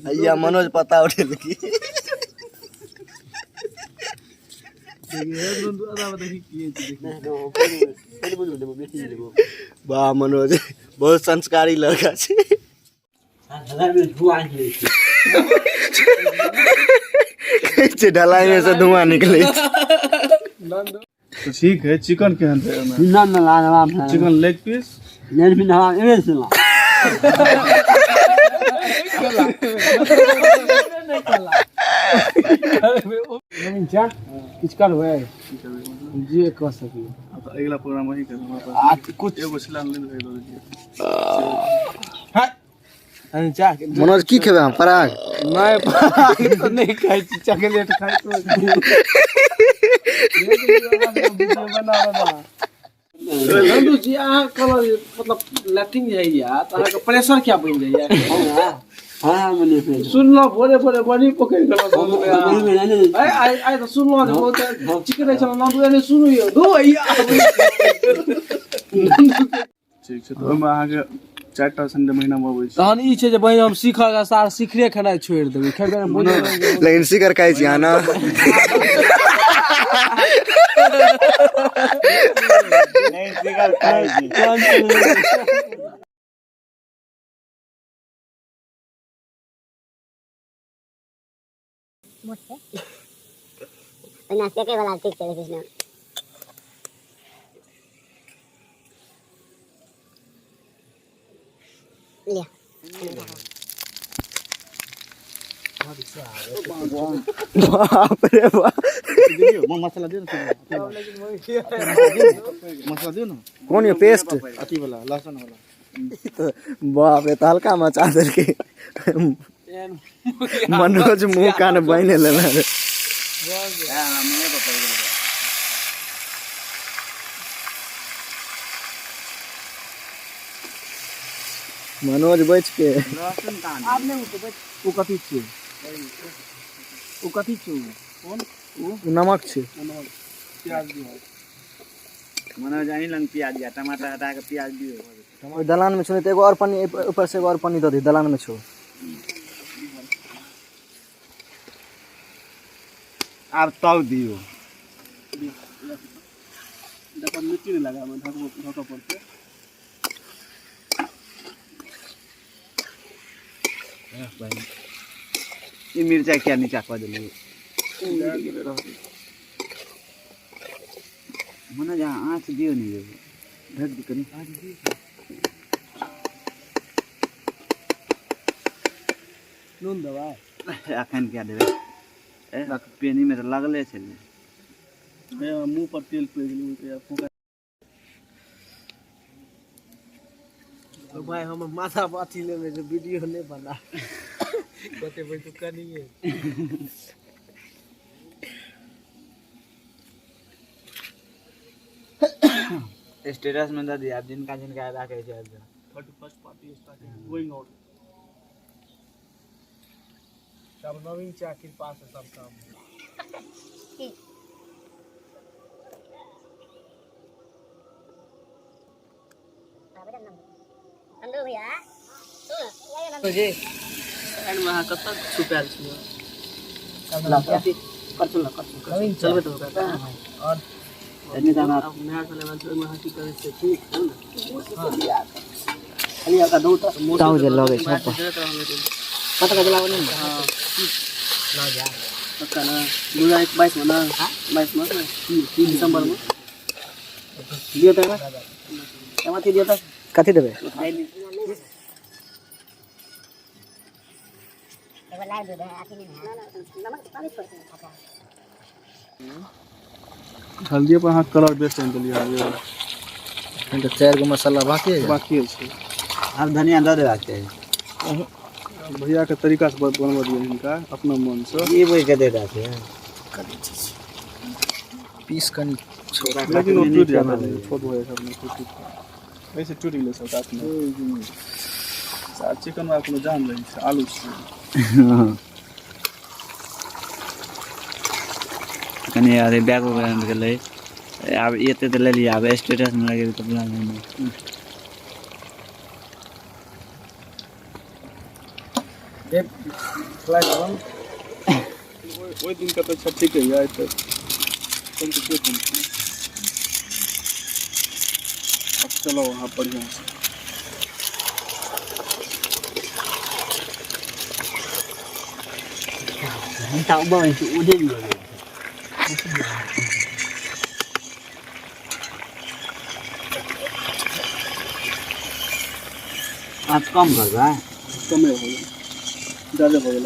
हैया मनोज पता उठेलकी। वाह मनोज बहुत संस्कारी लड़का छै। छै ढलाई में से धुआं निकले छै। तो ठीक है, चिकन केहन रहै ओहिमे? चिकन लेग पीस किछु करबै जे कऽ सकी। आब तऽ अगिला प्रोग्राम वही करबै हमरा पास। आ कुछ एगो छिला नहि रहै दऽ देलियै। मनोज की खेबै हम पराग? नहि, पराग तऽ नहि खाइ छी, चॉकलेट खाइ छी। बना बना नंदू जी, अहाँ कहलहुँ जे मतलब लैट्रिन जे होइया तऽ अहाँके प्रेशर क्या बनि जाइया? सुनलहुँ भोरे भोरे बड़ी पकड़ि गेलहुँ। आइ आइ आइ तऽ सुनलहुँ जे बहुत चिकरै छलहुँ नंदू, एने सुनू यौ धू हैया। ठीक छै, तऽ ओहिमे अहाँके 4टा संडे महीनामे अबै छै। तहन ई छै जे बहिन हम सीखल सार सीखरे खेनाइ छोड़ि देबै, खेबै लेकिन शिखर खाइ छी अहाँ ने? ओहिना फेकै वाला ठीक छै कृष्ण। लिअ। बाप रे बाप। मसाला दियौ ने, मसाला दियौ ने। कोन यो पेस्ट? अथी वाला, लहसुन वाला। बाप रे, तऽ हल्का मचा देलकै। मनोज मुंह कान बान्हि लेने रे। मनोज बच के। ओ कथी छियै? ओ कथी छियै? कोन? ओ नमक छै। प्याज दियौ। मनोज अहीं लग प्याज या टमाटर हटा के प्याज दियौ। ओहि दलान में छौ ने, तऽ एगो और पन्नी ऊपर से, एगो और पन्नी दऽ दही, दलान में छौ। आब तब दियौ। देखो, मिट्टी नहि लगाबै, ढकबो ढकऽ पड़तै। ई मिरचाइ किया नीचा कऽ देलियै? मनोज अहाँ आँच दियौ ने यौ, ढक दियौ कनि। नून देबै? एखन किया देबै? ए पेनीमे तऽ लगले छलै। मुँह पर तेल पड़ि गेलै। फूका भाई, हमर माथा पर अथी लेबै जे वीडियो नहि बना बतेबै तू कनिए। स्टेटस में दऽ दिअ आब, जिनका जिनका अयबाक अछि आबि जाउ। 31st party starting going out. सब नवीन चा कृपा से सब काम। नंदू भैया। जे एंड में अहाँ कतऽ छुपायल छियै? चलबै तऽ ओकरा और नया साल आयल छै, ओहिमे अहाँ की करै छियै? ठीक है ने? ताव जे लगै छै। पक्का ना? 2022 में ना, 22 में, 3 दिसंबर में दियो तऽ अथी दियो तऽ। कथी देबै? एगो लाइव दूध है अथी नहीं है, नमक पानी छोड़। अच्छा। हल्दिए पर अहाँ कलर बेस्ट आनि देलियै हँ यौ। एखन तऽ चारि गो मसाला बाकी है। बाकी छै। आब धनिया दऽ देबाक चाही। भैयाके तरीकासँ बनबऽ दियौ हिनका अपना मनसँ। ई बुझि कऽ दे देबाक छै। पीस कनि छोट। लेकिन ओ टूटि जायत आदमी, छोट भऽ जाइ छै अपने टूटि टूटि, ऐसे टूटि गेलै सबटा अपने। आ चिकन मे कोनो जान रहै छै? आलू छै। कनि अरे बैग उग गेलै। आब एते तऽ लेलियै, आब स्टेटस मे लगेबै तऽ बुरा नहि। ओहि दिनके अपेक्षा ठीके यऽ तऽ कम तऽ कम छै। अब चलो वहाँ बढ़िआँ से। आब कम करबै। कमे हो गेल, ज्यादे हो गेल।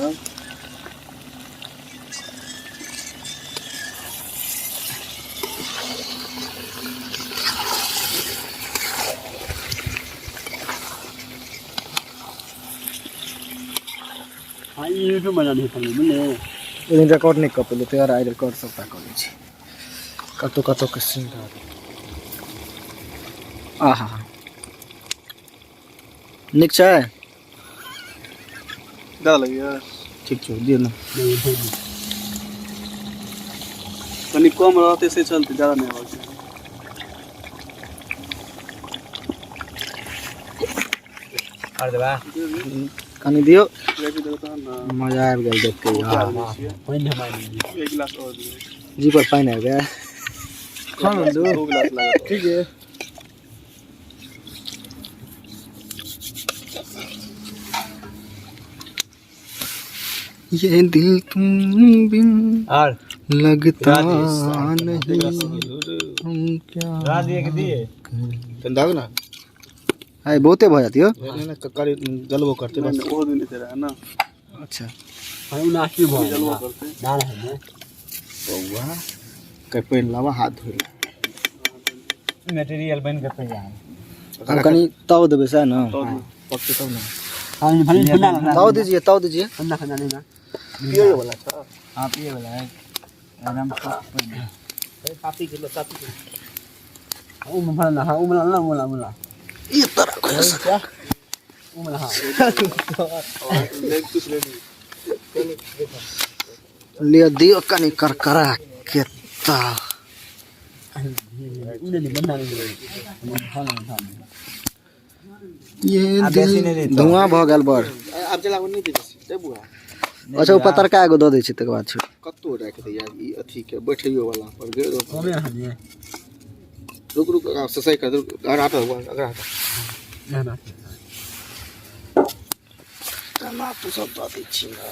ओहि दिन रिकॉर्ड नहि कऽ पेलियै, तैयार आइ रिकॉर्ड सबटा कऽ लै छी। कतहु कतहुके सीन रहल। आहा, नीक छै। ज्यादा लगैया। ठीक छौ, दियौ ने। कनि कम रहतै से चलतै, ज्यादा नहि होबाक चाही। आओर देबै? कनि दियौ। ग्रेवी देबै तहन ने। मजा आबि गेल देख के। बहुत आदमी छियै। एक गिलास आओर दियौ। जी पर पानि आबि गेल। दू गिलास लागत। ठीक है। ये दिल तुम बिन आओर लगता नहीं, हम क्या दिए के दिए। दाग ना। आइ बहुते भऽ जात यौ। जलबो करते। नहि नहि, ओहो दिन एते रहै ने। अच्छा। जलबो करतै। बौआ के पानि लाबा, हाथ धोइ। मटेरियल बनि के तैयार। हम कनि ताव देबै सएह ने। तब ने। पकते तब ने। ताव दीजिए, ताव दीजिए। हाँ, पिए वाला है एकदम सॉफ्ट पानि। ई तरह लेग पीस रेडी। लिअ, दियौ कनि करकरा के ताव। ये आ बेसी नहि दिल देतौ। धुआं भऽ गेल बड़। आब जलाबो नहि दै छै बुआ। अच्छा, ओ पतरका एगो दऽ दै छी, तकर बाद छोड़। कत्तो राखि दे यार, ई अथी के बैठैयो वाला पर गेल। रुक रुक, ससै कर, रुक। अगर हटा बुआ, अगर हटा। केना तू सब दऽ दै छी ने,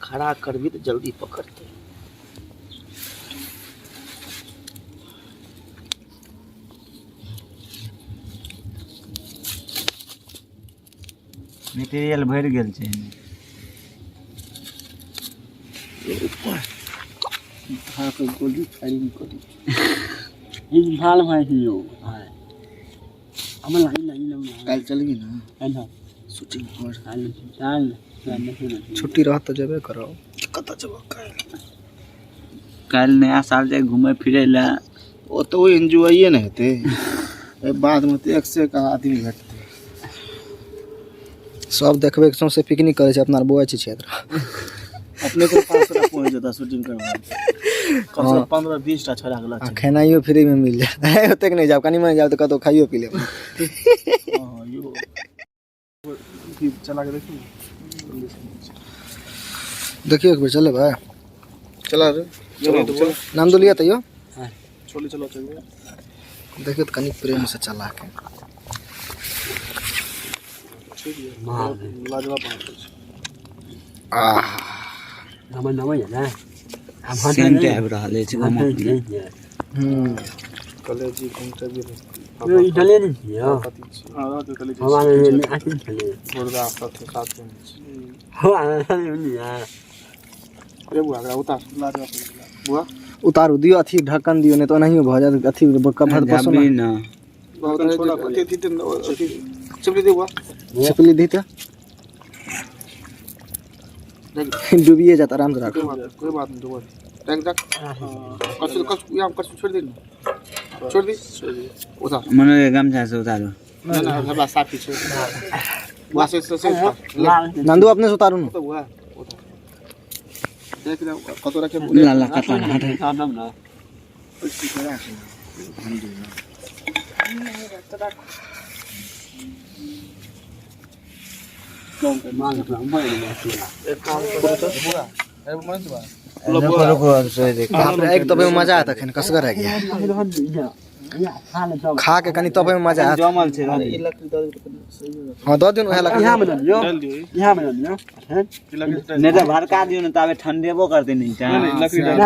खड़ा करबी तऽ जल्दी पकड़तै। मटेरियल भरि गेल छै। गोली फायरिंग करी। काल्हि चलबी ने शूटिंग पर? छुट्टी रहत तऽ जेबे करब। कतऽ जेबऽ काल्हि? काल्हि नया साल छै, घूमै फिरै लए। ओ तऽ ओ एन्जॉइए ने हेतै। ओहि बादमे तऽ एक से एक आदमी भेटतै। सब देखबै के सौंसे पिकनिक करै छै, अपना आर बौआइ छै क्षेत्र। अपने के पास तोरा पहुँच जेता शूटिंग करबै, कम से कम 15-20 टा छोड़ा गेला। आ खेनाइयो फ्रीमे मिल जायत। ओतेक नहि जायब, कनि मनि जायब तऽ कतहु खाइयो पी लेब। हँ यो। अथी चला के देखियौ ने जल्दी से। देखियौ, एक बेर चलेबै। चला रे, चलो तो चलो। नाम दो लिअ तैयो। छोली चलो, चलिए। देखियौ तऽ कनि प्रेमसँ चला के। ठीक है, लाजवाब बनाते छै। आह। सेंट आबि रहल अछि गमक मे। कलेजी घुमतबिए। हाँ, रहतै कलेजी। मुर्गा साथे साथे रे बुआ, एकरा उतार। लाजवाब बनेला। बुआ। उतारू, दियौ अथी ढक्कन दियौ, नहि तऽ ओनाहियो भऽ जायत अथी कभर पसो। झाँपी न। अथी अथी अथी चिपली दे बुआ। छिपली दी तऽ डूबिए जायत, आरामसँ राखू। कोई बात, कोई बात नहीं, डूबा रख रख। कछु कछु यहाँ कछु छोड़ दे ना, छोड़ दी, उतार। मनोज, गमछा से उतारू। ना ना, हमरा साफी छै बुआ, से उतार ले। नंदू, अपने से उतारू ने। तो बुआ उतार, देख ले कतो रखे। ला ला, कतला हट। रुको रुको अब सोए देख। बाप रे, आगि तपैमे मजा आयत अखन, कसगर आगि यऽ। खा के कनि तपैमे मजा आयत। जमल छै। हँ, दऽ दियौ ने उएह लकड़ी। डालि दियौ ई। ई लकड़ी से नहि तऽ भड़का दियौ ने, ताबे ठंडेबो करतै नहि। नहि, लकड़ी डालि।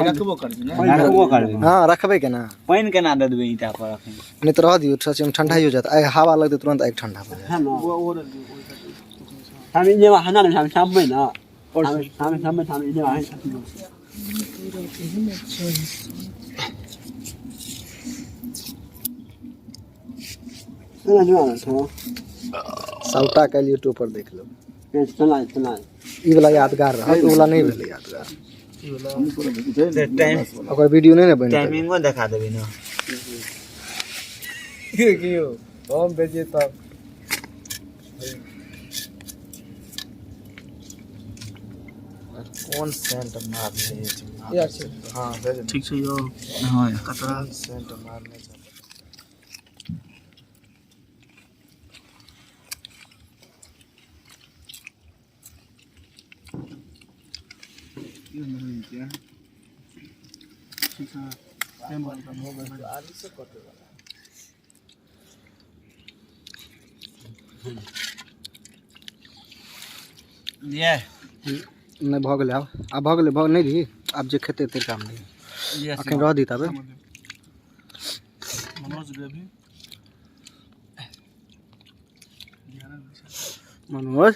रखबो करबी ने? रखबो करबै। हँ, रखबै केना? पानि केना दऽ देबै ईंटा पर अखन? नहि तऽ रहऽ दियौ, सचमे ठंडा हो जायत। आगि हवा लगतै, तुरन्त आगि ठंडा भऽ जायत। सबटा काल्हि यूट्यूब पर देख लेब। ई वाला यादगार रहत, ओ वाला नहि भेलै यादगार। टाइम ओकर वीडियो नहि ने बनि पेलै। टाइमिंगो देखा देबै ने। हम भेजिए तब। कोन सेंट मारने छै? हँ, भेज। ठीक छै यौ। हँ। कतरा सेंट मारने छै? ये नहि, भऽ गेलै। आब आब भऽ गेलै, भऽ नहि दी। आब जे खेतै तेकर काम नहि, अखन रह दी तबे। मनोज ग्रेवी। मनोज,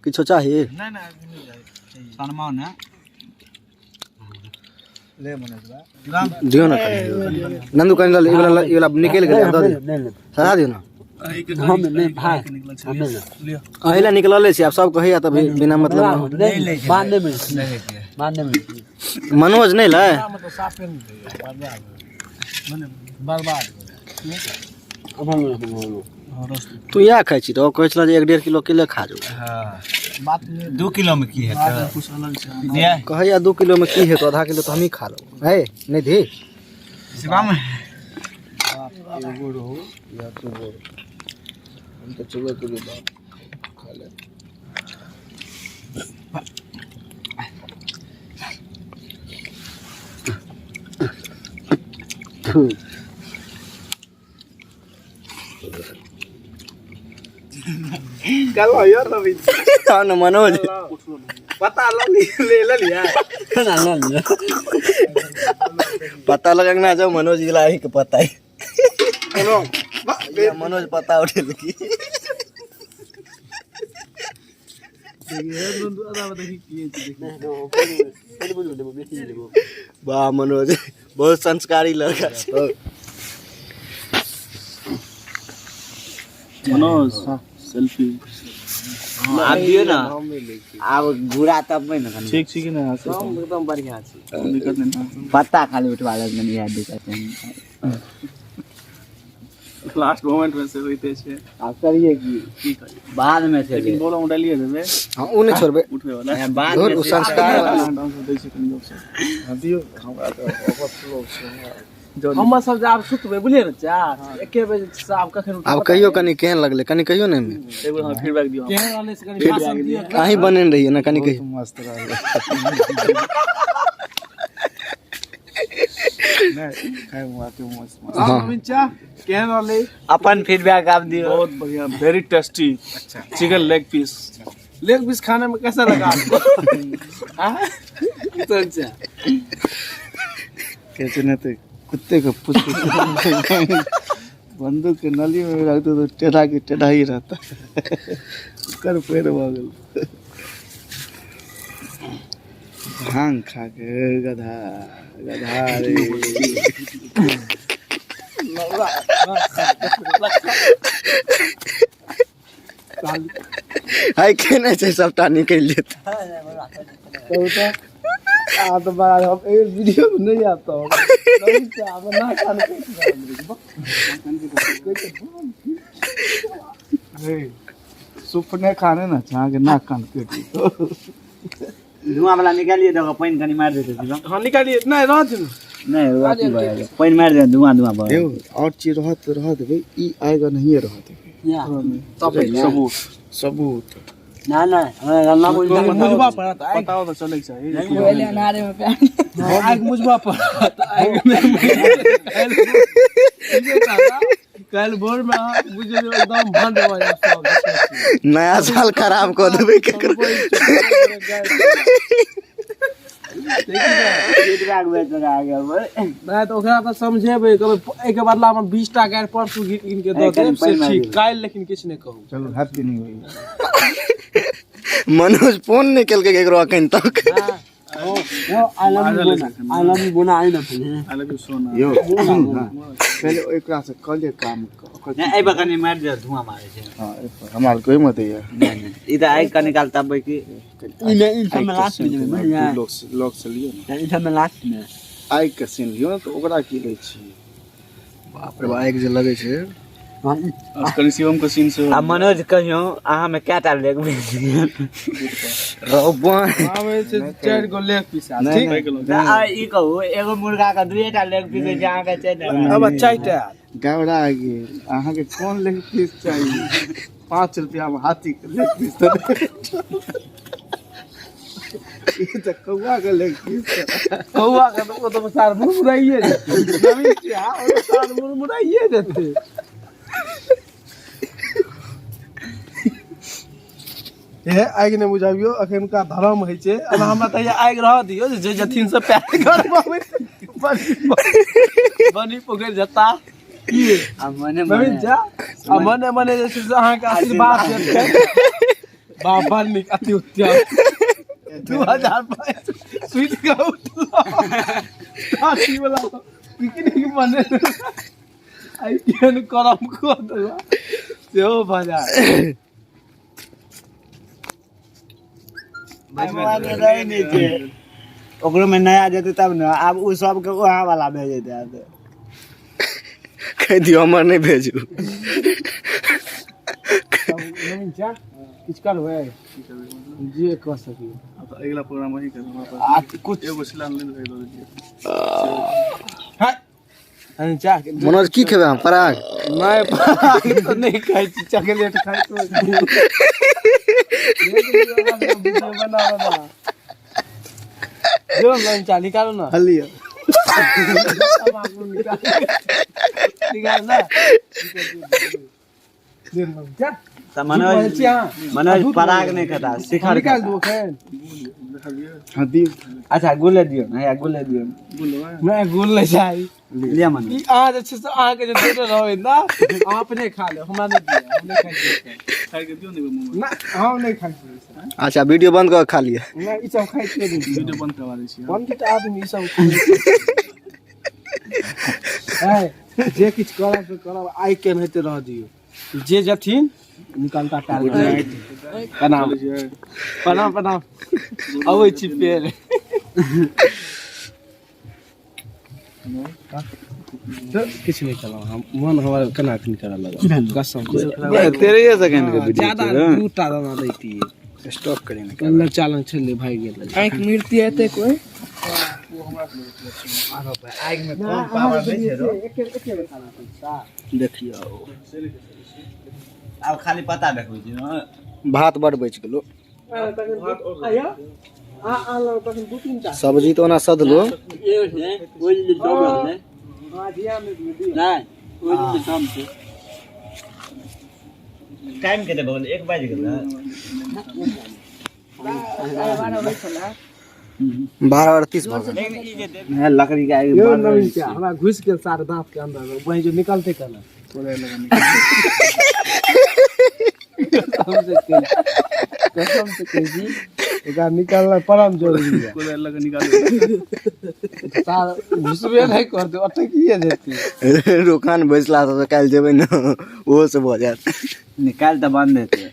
किछो चाही? नहि नहि, नहि जाइ। शर्माओ ने। ले मनोज बा। दियौ ने कनि नन्दू, कनि लऽ ले। ई वाला, ई वाला निकलि गेलै, आब दऽ दियौ, सधा दियौ ने। अही लए निकलले छी। आब सब कहैया तऽ बिना मतलब मनोज नहि लै। तू इएह खाइ छी तऽ ओ कहै छल जे 1-1.5 किलो अकेले खा जाऊ। 2 किलो मे की हेतै? कुछ अलग छै। ये कहैया 2 किलोमे की हेतौ, आधा किलो तऽ हमही खा लेबौ। हे नहि धी। शिवम। एगो रहू या दूगो रहू, हम तऽ चुबे के बात खा ले। हाँ ने मनोज। पता ले लिया। पता लगना जाओ मनोज गिला के पता है। या मनोज पता उठे की। वाह मनोज, बहुत संस्कारी लड़का छै। मनोज सेल्फी। आब दियौ ने, आब घूरा तबबै ने कनि। ठीक छी कि नहि? एकदम बढ़िया छै। दिक्कत नहि ने? पत्ता खाली उठवा लेब कनि, इएह दिक्कत है। लास्ट मोमेंट में से होइते छै। आब करिए की? की करिए? बाद में से। लेकिन बोलो डालिए देबै। हाँ, ओ नहि छोड़बै। उठबै वाला। बाद धुर, में ओ से। संस्कार वाला। डांस दै छै कनि गप सब। दियौ हमरा तऽ ओवरफ्लो छै हमरा। हमर सब जे आब सुतबै, बुझलियै ने चा, एके बजे से आब कखन उठबै? आब कहियो कनि, केहन लगलै कनि कहियो ने एहिमे। एक बेर हमरा फीडबैक दियौ। केहन रहलै से कनि भाषण दियौ। अहीं बनेने रहियै ने, कनि कहियो। मस्त रहलै। नहि खाइ वाकई मस्त मस्त। हाँ। केहन रहलै? अपन फीडबैक आब दियौ। बहुत बढ़िया, very tasty chicken leg piece. Leg piece खाने में कैसा लगा आपको? हाँ? तो अच्छा। कहते ना तो कुत्ते को पूछ, बंदूक के नली में रख दो तो टेढ़ा के टेढ़ा ही रहता है। ओकर पेड़ भऽ गेल भांग खा के। गधा गधा रे। है केने छै, सबटा निकलि जेतै। आ तो बड़ा हम एक वीडियो में नहीं आता हूँ। ना कान सुपने खाने ना चाह के नाक कान कटि तो। धुआं वाला निकालिए दो, पानि कनि मारि देतै शिवम। हाँ, निकालिए, नहीं रह दियौ। नहि, ओ अथी भऽ गेलै, पानि मारि दे, धुआं धुआं भऽ गेल। और चीज रहत तऽ रह देबै, ई आएगा नहिये रह देबै। सबूत सबूत ना ना हमरा ना बोल मुझबा पड़त बताओ तऽ चलैके चाही पहले अनारे में प्यार आगि मुझबा पड़त आगि काल्हि भोर में अहाँ बुझियौ जे एकदम बंद भऽ जायत सब। नया साल खराब कऽ देबै केकरो। नहि तऽ ओकरा तऽ समझेबै, कहबै एहिके बदलामे 20 टा गारि परसू गिन के दऽ देब से ठीक, काल्हि लेकिन किछु नहि कहू। चलू, happy new year. Manoj phone नहि केलकै केकरो अखन तक। वो I love you बोना, I love you बोना, आई ना पहले। I love you सोना। यौ सुनू ने, पहिले ओकरा से कहलियै काम ओकर। नहि, एहि पर कनि मारि दिअ, धुआं मारै छै। हँ, एहि पर हमरा आरके ओहिमे दैया। नहि नहि, ई तऽ आगि कनि काल तपबै की। ई में ई सब में लास्ट में जेबै बुझलियै। लोक लोक से लियौ ने। ई सब में लास्ट में। आगि के सीन लियौ ने, तऽ ओकरा की लै छियै? बाप रे बा, आगि जे लगै छै। कनि शिवम के सीन से। आ मनोज, कहियो अहाँ में कएटा लेग पीस? रौ बाँहि। आबै छै चारि गो लेग पीस आयल, ठीक। आ ई कहू, एगो मुर्गा के दुएटा लेग पीस होइ छै अहाँके चारि? अब चारिटा आयल। गबड़ा गेल अहाँके। कोन लेग पीस चाही? 5 रुपया में हाथी के लेग पीस दऽ दे। ई तऽ कौआ के लेग पीस छै। कौआ के तऽ ओ तऽ सार मुरमुराइए जेतै नवीन छियै, ओ तऽ सार मुरमुराइए जेतै। हे, आगि नहि बुझाबियौ, एखनका धर्म होइ छै। एना हमरा तऽ आगि रहऽ दियौ जे जथिन से पैर गरमाबै बनी पोखरि जता की। आ मने नवीन मने चा आ मने मने जे छै से अहाँके आशीर्वाद देतै। बाबा नीक, अति उत्तम। 2022 सुति कऽ उठलहुँ, वाला पिकनिक मने आइ केहन करम कऽ देलक सेहो भऽ जाय। रहै नहि छै, ओकरो में नया जेतै तब ने। आब ओ सबके वहाँ वाला भेजैत हैत। कहि दियौ, हमर नहि भेजू। नवीन चा, किछु करबै जे कऽ सकी। अगिला प्रोग्राम वही करबै। आ कुछ एगो सिला नहि दऽ देलियै। है चा। मनोज, की खेबै अहाँ, पराग? नहि, पराग तऽ नहि खाइ छी, चॉकलेट खाइ छी। बना बना जो नवीन चा, निकालो ना। हलिया। निकाल ना। जा। तऽ मनोज, मनोज पराग नहि खाता, शिखर निकाल खाता। दू एखन। हाँ, दियौ। अच्छा, गुले दियौ ने, हैया गुले दियौ। नहि, गुल नहि चाही। लिअ मनोज। ई अहाँ जे छै से अहाँके जे देने रहबै ने, अहाँ अपने खा लेब, हमरा नहि दिअ, हम नहि खाइ छियै। खाइके दियौ ने मोमो। ना, हम नहि खाइ छियै ई सब। अच्छा, वीडियो बंद कऽ खा लिअ। नहि, ई सब खाइ छियै नहि। वीडियो बंद करवा दै छियै। पंडित आदमी ई सब खाइ है। जे किछु करब से करब, आइ केनाहिते रह दियौ। जे जथिन निकलता पैर। प्रणाम, प्रणाम, प्रणाम। अबै छी फेर। किछु नहि केलहुँ हम, मन हमर केना एखन करऽ लगल कसम। 13 सेकंड के वीडियो। ज्यादा दूटा दाना दैतियै। स्टॉप करी ने। अंदर चालन छलै, भागि गेल। आँखि मृत्यु एते कोई। आगि में कम पावर नहि छै रो। देखियौ। आब खाली पता देखबै छी हँ। भात बड बचि गेलो। आया आ आनलहुँ तखन दू तीन टा। सब्जी तऽ ओना सधलो। एगो छै ओहि दिन दम रहलै। अहाँ ध्यान नहि दियौ, दियौ। नहि, ओहि दिन दम छै। टाइम कते भऽ गेलै? 1 बाजि गेलै। 12:38 भऽ गेल। लेकिन ई जे देख लकड़ी के आगि यौ बड़ नवीन रहै चा, छै। हमरा घुसि गेल सार दाँत के अंदर, वही जो निकलते केना, कसम से कहै छी, कसम से कहै छी, एकरा निकालना परम जरूरी है। कोदारि लऽ कऽ निकालू। सार घुसबे नहि करतै, अटकिए जेतै। रोकान बैसला से काल्हि जेबै ने, ओहो से भऽ जायत। निकालि तऽ बंद हेतै।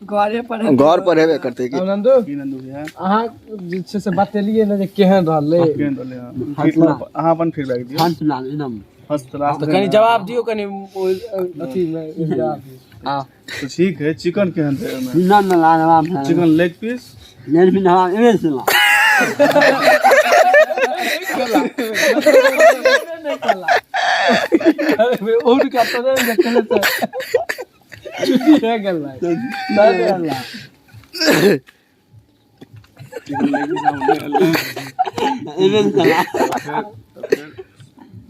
घरे पर। घर पर हेबे करतै की। आब नन्दू। की नन्दू भैया? अहाँ जे छै से बतेलियै ने जे केहन रहलै। केहन रहलै? हँ, अहाँ अपन फीडबैक दियौ। फर्स्ट लाल एकदम। First class. तऽ कनि जवाब दियौ, कनि ओहि अथीमे जवाब दियौ। हाँ। तऽ ठीक है, चिकन केहन रहै ओहिमे? ना ना लाजवाब है। चिकन लेग पीस। लेकिन भी हवा एवे से ला। अरे उठ के तो नहीं देखले तऽ। छुट्टी गेल भाई नहीं अल्लाह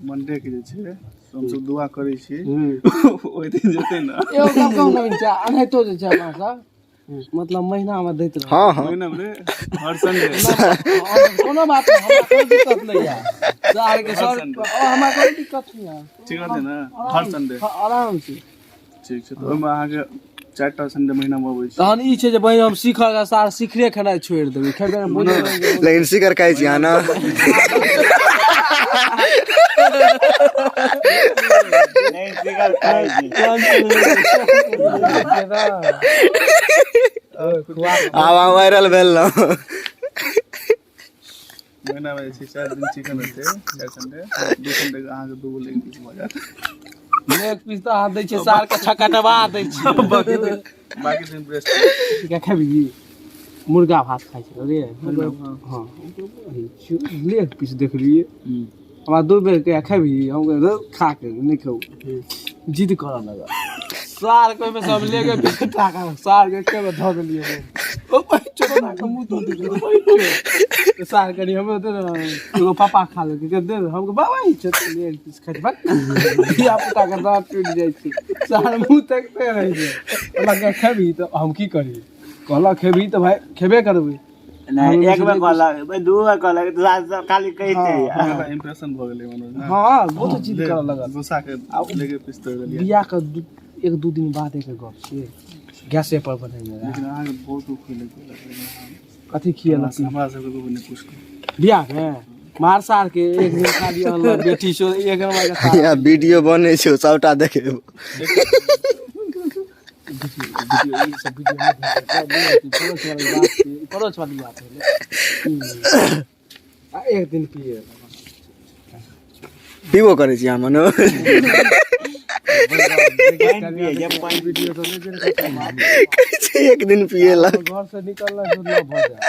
मंडे के जे छै हमसब दुआ करै छी ओहि दिन जेतै ने। एगो गप कहूं नवीन चा, अनहैतो जे छै अपना सब मतलब महीना मे दैत रहै। हाँ हाँ महीना मे हर संडे। कोनो बात नहीं, हमरा कोनो दिक्कत नहीं है सार के सर, हमरा कोनो दिक्कत नहीं है। ठीक रहतै ने हर संडे? आराम से। ठीक छै, तऽ ओहिमे अहाँके 4टा संडे महीना मे अबै छै। तहन ई छै जे बहिन हम सीखल सार सीखले खेनाइ छोड़ि देबै, खेबै लेकिन सीकर खाइ छी अहाँ ना। नहीं सिखल खाइ छी। आब अहाँ वायरल भेल ना। महीना मे जे छै 4 दिन चिकन हेतै, 4 संडे, 2 संडे के अहाँके 2 गो लेग पीस भऽ जायत। लेग पीस तऽ अहाँ दै छियै सार के छकटवा दै छियै, बाकी दिन ब्रेस्ट। क्या खेबही? मुर्गा भात खाइ छै रे। हाँ लेग पीस देखलियै हमरा 2 बेर कहिया खेबही, हम कहलियै खा के नहि खेबू, जिद करऽ लगल सार के। ओहिमे सब लेगे पीस उठा कऽ सार के एके बेर धऽ देलियै। ओ चोरा के मुँह धो देलियै सार। कनि हमरो दे दे, एगो पापा खा लेलकै, दे दे हम। बाबा ई छै लेग पीस खाइ छै, धिया पुता के दाँत टूटि जाइ छै। सार मुँह तकते रहै छै। कहलक खेबही तऽ हम की करी? कहलक खेबही तऽ भाइ खेबे करबै। नहीं, एक बेर कहलक, 2 बेर कहलक, तऽ खाली कहिते। इम्प्रेशन भऽ गेलै मनोज ने। हाँ बहुत जिद करऽ लगल। गुस्सा के लेगे पीस तोड़ि देलियै। बियाह के 1-2 दिन बाद एक गप छियै, गैसे पर बनेने रहै। लेकिन अहाँके बहुत खुएलक। कथी खियेलक? हमरा सबके कोइ नहि पुछलक बियाह मे। मार सार के एक दिन खाली अनलक बेटी सो एक नंबर के सार। यहाँ वीडियो बनै छै, सबटा देखेबो। वीडियो ई सब वीडियो नहि भेजै, पड़ोस वाली बात छै, पड़ोस वाली बात भेलै। आ एक दिन पिए पीबो करै छी अहाँ मनोज? वीडियो सब नहि देख। कहै छै एक दिन पियेलक। घर से निकलना दुर्लभ भऽ जाय।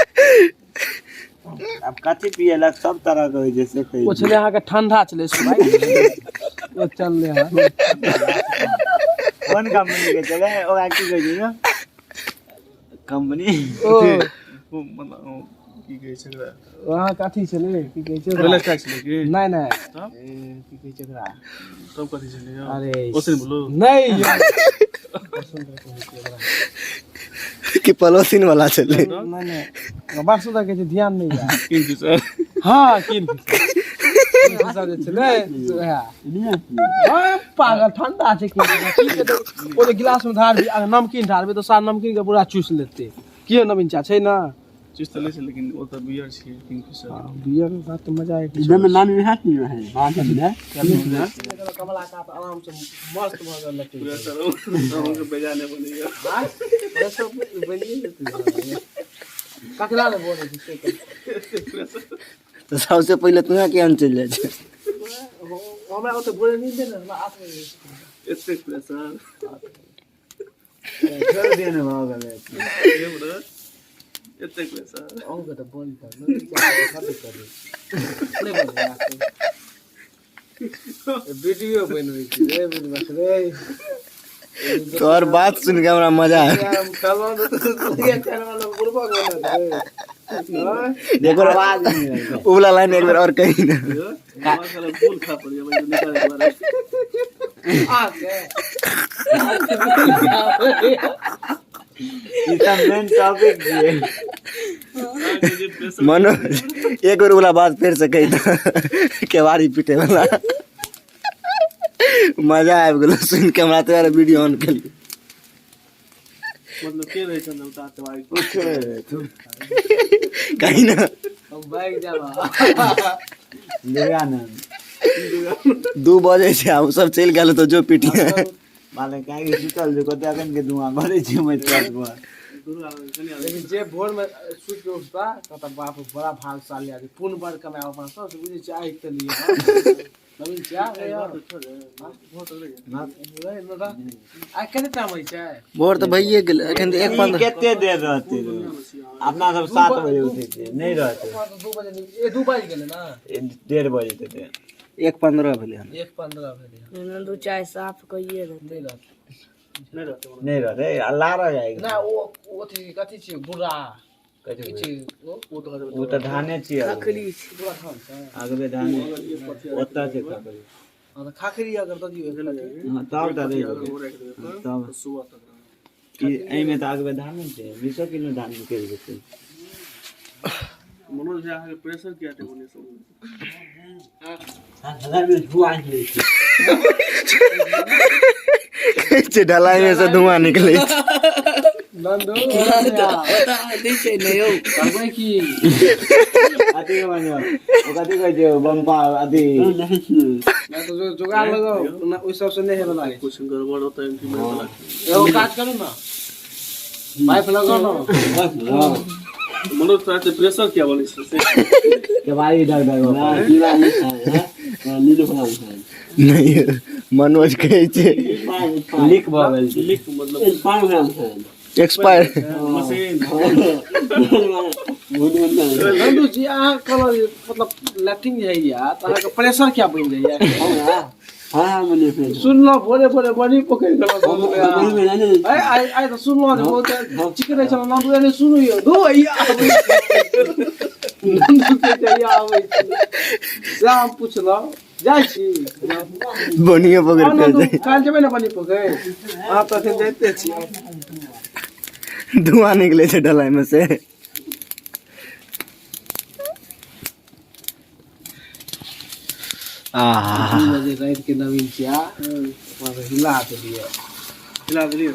आब कथी पियलक? सब तरह के होइ छै से कहै। ओ छलै अहाँके ठंडा छलै स्प्राइट, ओ चललै हँ। कोन कंपनी के छलै? ओकरा की कहै छै यौ कंपनी? ओ ओ मतलब ओ की कहै छै ओकरा? ओ अहाँके अथी छलै, की कहै छै ओकरा? रोलेक्स टैक्स छलै की? नहि नहि। तब? ए, की कहै छै ओकरा? तब कथी छलै यौ? अरे ओसिन ब्लू? नहि यौ, सुन्दर कहै छै ओकरा। कि पलोसिन वाला छलै? नहि नहि, बड़ सुन्दर कहै छै, ध्यान नहि यऽ। किंगफिशर? हाँ, किंगफिशर जे छलै से वएह। हाँ, पागल, ठंडा छै किंगफिशर। पी के तऽ ओ जे गिलास मे ढारबी, अगर नमकीन ढारबी तऽ सार नमकीन के पूरा चूस लेतै। कियो नवीन चा छै ने? चीज तऽ लै छै, लेकिन ओ तऽ बियर छियै किंगफिशर। बियर के साथ तऽ मजा आबि। नाम इएह की है बात है। कमला कात आराम से मस्त भऽ गेल लट्टी। पूरा सर अहाँके बेजा नहि बनैया। ककरा ने बोलै छै से कह। तऽ सबसे पहिले तू किया नहि चलि जाइ छै? हमरा ओते बोले नींद ने, हमरा 8 बजे। एतेक प्रेशर? छोड़ि दियौ ने, भऽ गेलै। एतेक प्रेशर? अहूँके तऽ बोलतै नहि बोलबै। वीडियो बनबै छी रे बदमाश रे। तोहर बात सुनि के हमरा मजा आयल। हम कहलहुँ तऽ चैनल बुड़बक बनत रे। एक बेर आवाज नहि रहै। उ वाला लाइन एक बेर और कही ने। हमरा साला गोल खा पड़िया निकाले दुआरे। आके ई तऽ मेन टॉपिक छियै। अहाँके जे प्रेशर। मनोज, एक बेर उ वाला बात फेर से कही तऽ, केवाड़ी पीटे वाला। मजा आबि गेलो सुनि के हमरा, तोरा वीडियो ऑन केलियै। मतलब के रहै छल उतार तबारी? कही ने। हम भागि जाब। दुर्गानंद। 2 बजे छै, आब सब चलि गेल तऽ जो पीटिए। माने काहे कि सुतल छै कते अखन के धुआं करै छै मत छत पर। लेकिन जे भोर में सुति के उठता कहता बाप रे, बड़ा भाग्यशाली आदमी, पुण्य बड़ कमाए अपना सब से बुझै छियै। आगि के लिए नवीन चाह रे यार। आइ कते टाइम होइ छै? भोर तऽ भइए गेलै, एखन तऽ एक ई 15। कते देर रहतै रे? अपना सब 7 बजे उठै छियै, नहि रहतै। 2 बजे ए 2 बाजि गेलै ने? 1:30 बजे तक। 1:15 भेलै हन। 1:15 भेलै। दू चाय साफ कइए देतै। नहि रहतै। नहि रहतै आ लारऽ जाइ ना ओ अथी कथी छियै बुरा कथी छियै ओ तऽ धाने छियै खखरी छै बुरा धान छै अगबे धाने ओतऽ छै खखरी। हँ तऽ खाखरी अगर दऽ दियौ एक हँ तब तऽ दे तब ई एहिमे तऽ अगबे धाने छै 20 किलो धान निकलि जेतै। मनोज भैया अहाँके प्रेशर किया देबो नहि सब छै ढलाई में से धुआं निकले छै। नंदू दै छै ने यौ करबै की अथी के मानियो ओ कथी कहै छै बम्पा अथी नहि तऽ जोगाड़ लगाउ ना ओहि सबसँ नहि हेबे लागै कुछ गड़बड़ होता है कि मैं एगो काज करू ना पाइप लगाउ ना मनोज तोरा से प्रेशर किया बनै छै से केबाड़ी ढक ढक नहीं मनोज कहै छै लीक भऽ गेल छै। लिख मतलब एक्सपायर। मशीन। नंदू जी अहाँ कहलहुँ जे मतलब लैट्रिन जे होइया तऽ अहाँके प्रेशर किया बनि जाइया? सुनलहुँ भोरे भोरे बड़ी पोखरि गेलहुँ। आइ आइ आइ तऽ सुनलहुँ जे बहुत चिकरै छलहुँ नंदू एने सुनू यौ धू हैया आबै छै। नंदू के जहिया आबै छै सएह हम पुछलहुँ जाइ छी बनियो पकड़ हँ, के नंदू, जाइ। काल्हि जेबै ने बनी पोखरि? अहाँ तऽ एखन जाइते छी। धुआं निकले छै ढलाई में से। आहा 2 बजे राति के नवीन चिया हिला देलियै। हिला देलियै।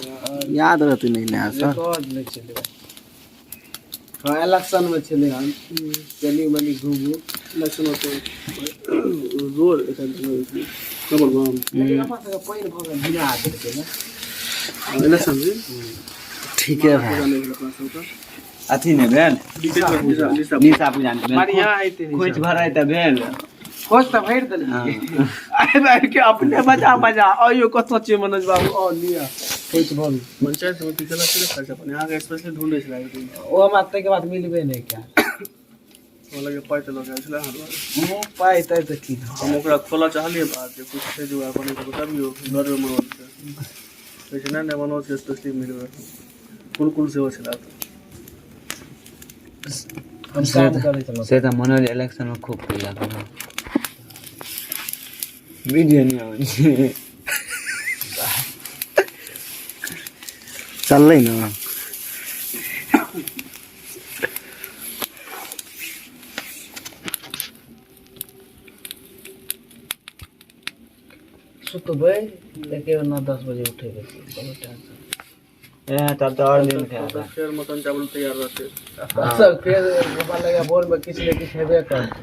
याद रहतै नहीं नया सर। रिकॉर्ड नहि छलै। हँ इलेक्शन मे छलै हन कनी मनी घूमू। इलेक्शन होते रोड एखन नंबर वन। लेकिन अपना सबके पानि भऽ गेल हिला देलकै ने। इलेक्शन जी। ठीक है भाई। नहि भेल अपना सबके। अथी नहि भेल निशा। निशा पूजा नहि भेल। बढ़िया आइते। खोंइछ भराइ तऽ भेल। खोज तऽ भरि देलियै आबि आबि के अपने बजा बजा आइयो कतऽ छियै मनोज बाबू आओ लिअ खोज भरू। पंचायत समिति केलक छलै खर्चा पानी अहाँके स्पेशली ढूंढै छलै एक दिन। ओ हमरा ताहिके बाद मिलबे नहि कयल। हमरा लगे पाइ तऽ लऽ गेल छलै अहाँ दुआरे। पाइ ताइ तऽ की। हम ओकरा खोलऽ चाहलियै बात जे कुछ छै जुगाड़ पानी तऽ बतबियौ घरमे मनोजके कहै छै नहि नहि मनोजके स्पेशली मिलबै कुल सेहो छलै तऽ। हम काम करै छलहुँ। से तऽ मनोज इलेक्शन मे खूब केलक ने वीडियो नहि आबै छै। चललै ने। सुतबै एके बेर 9-10 बजे उठेबै कोनो टेंशन। ए तब तऽ आओर दिन खायब। फेर मटन चावल तैयार रहतै। सब फेर हमरा लगैया भोरमे किछु ने किछु हेबे करतै।